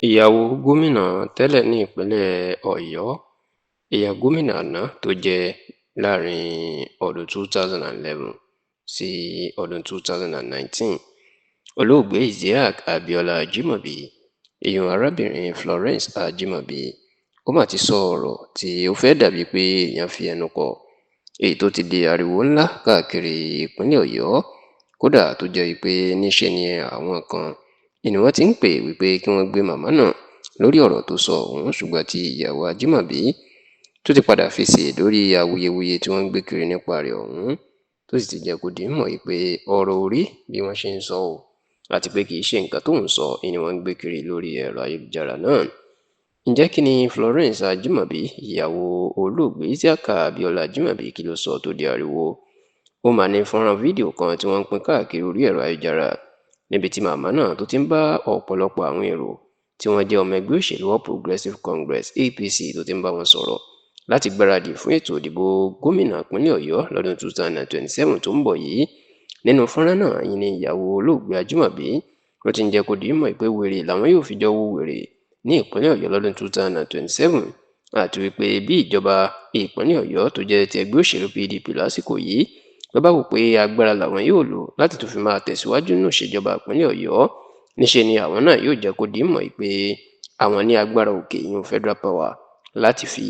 Ìyàwó gómìnà tẹ́lẹ̀ ní ìpínlẹ̀ Ọ̀yọ́, ìyá gómìnà àná tó jẹ́ láàrin ọdún 2011 sí ọdún 2019, olóògbé Isiaq Abiola Ajimobi, ìyún arábìnrin Florence Ajimobi, ó mà ti sọ ọ̀rọ̀ tí ó fẹ́ dàbíi pé èèyàn fi ẹnu kọ, èyí tó ti di ariwo ńlá káàkiri ìpínlẹ̀ Ọ̀yọ́, kódà tó jẹ́ wípé níṣe ni àwọn kan ni wọ́n ti ń pè wípé kí wọ́n gbé màmá náà lórí ọ̀rọ̀ tó sọ ọ̀hún. Ṣùgbọ́n tí ìyàwó Ajímọ̀bí tó ti padà fèsì lórí awuyewuye tí wọ́n ń gbé kiri nípa rẹ̀ ọ̀hún, tó sì ti jẹ́ kó di mímọ̀ wípé ọ̀rọ̀ ò rí bí wọ́n ṣe ń sọ ọ́, àti pé kì í ṣe nǹkan tóun sọ ni wọ́n ń gbé kiri lórí ẹ̀rọ ayélujára náà. Ǹjẹ́ kí ni Florence Ajímọ̀bí, ìyàwó olóògbé Isiaq Abiola Ajímọ̀bí, kí ló sọ tó di ariwo? Ó mà ní fọ́nrán fídíò kan tí wọ́n ń pín káàkiri orí ẹ̀rọ ayélujára níbi tí màmá náà tó ti ń bá ọ̀pọ̀lọpọ̀ àwọn èrò tí wọ́n jẹ́ ọmọ ẹgbẹ́ òṣèlú All Progressives Congress, APC, tó ti ń bá wọn sọ̀rọ̀ láti gbáradì fún ètò ìdìbò gómìnà ìpínlẹ̀ Ọ̀yọ́ lọ́dún 2027 tó ń bọ̀ yìí. Nínú fọ́nrán náà yìí ni ìyàwó olóògbé Ajímọ̀bí ló ti ń jẹ́ kó di mímọ̀ pé wèrè làwọn yóò fi jọ wo wèrè ní ìpínlẹ̀ Ọ̀yọ́ lọ́dún 2027, àti wípé bí ìjọba ìpínlẹ̀ Ọ̀yọ́ tó jẹ́ ti ẹgbẹ́ òṣèlú PDP lásìkò yìí ló bá wò pé agbára làwọn yóò lò láti tún fi máa tẹ̀síwájú nínú ìṣèjọba ìpínlẹ̀ Ọ̀yọ́, níṣe ni àwọn náà yóò jẹ́ kó di mímọ̀ pé àwọn ní agbára òkè, ìyún federal power, láti fi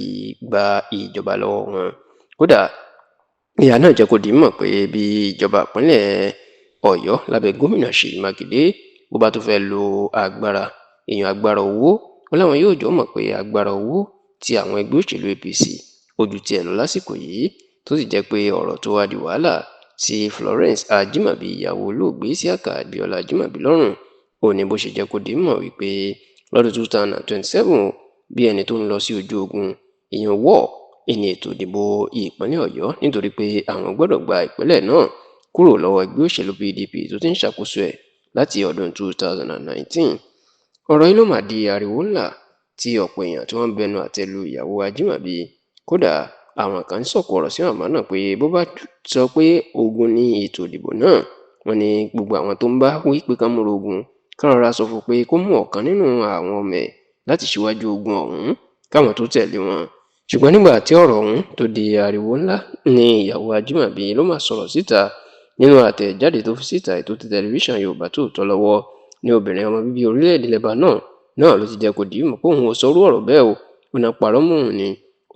gba ìjọba lọ́wọ́ wọn. Kódà ìyá náà jẹ́ kó di mímọ̀ pé bí ìjọba ìpínlẹ̀ Ọ̀yọ́ lábẹ́ gómìnà Ṣèyí Mákindé bó bá tún fẹ́ lo agbára, èèyàn agbára owó, wọn láwọn yóò jọ mọ̀ pé agbára owó tí àwọn ẹgbẹ́ òṣèlú APC ó ju tiẹ̀ lọ lásìkò yìí, tó sì jẹ́ pé ọ̀rọ̀ tó wá di wàhálà sí Florence Ajímọ̀bí, ìyàwó olóògbé Isiaq Abiola Ajímọ̀bí lọ́rùn, ó ní bó ṣe jẹ́ kó di mímọ̀ wípé lọ́dún 2027, bí ẹni tó ń lọ sí ojú ogun, ìyẹn war, ìní ètò ìdìbò ìpínlẹ̀ Ọ̀yọ́, nítorí pé àwọn gbọ́dọ̀ gba ìpínlẹ̀ náà kúrò lọ́wọ́ ẹgbẹ́ òṣèlú PDP tó ti ń ṣàkóso ẹ̀ láti ọdún 2019. Ọ̀rọ̀ yìí ló mà di ariwo ńlá tí ọ̀pọ̀ èèyàn tí wọ́n ń bẹnu àtẹ́ lu ìyàwó Ajímọ̀bí. Kódà àwọn kan ń sọ̀kò ọ̀rọ̀ sí màmá náà pé bó bá sọ pé ogun ní ètò ìdìbò náà, wọ́n ní gbogbo àwọn tó ń bá wí pé kán múra ogun, kán rọra sọ fún pé kó mú ọ̀kan nínú àwọn ọmọ ẹ̀ láti ṣíwájú ogun ọ̀hún káwọn tó tẹ̀lé wọn. Ṣùgbọ́n nígbà tí ọ̀rọ̀ ọ̀hún tó di ariwo ńlá ní ìyàwó Ajímọ̀bí ló máa sọ̀rọ̀ síta. Nínú àtẹ̀jáde tó fi síta ètò ti tẹlifíṣàn Yorùbá Tòótọ́ lọ́wọ́ ní obìnrin ọmọ bíbí orílẹ̀-èdè Lebanon náà ló ti jẹ́ kó di mímọ̀ pé òun ò sọrú ọ̀rọ̀ bẹ́ẹ̀ o, ó náà parọ́ mọ́ òun ni.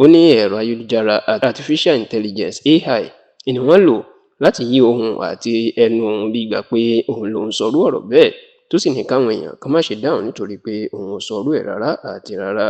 Ó ní ẹ̀rọ ayélujára artificial intelligence, AI, ni wọ́n lò láti yí ohùn àti ẹnu òun bí ìgbà pé òun lòún sọrú ọ̀rọ̀ bẹ́ẹ̀, tó sì ní káwọn èèyàn kan má ṣe dáhùn nítorí pé òun ò sọrú ẹ̀ rárá àti rárá.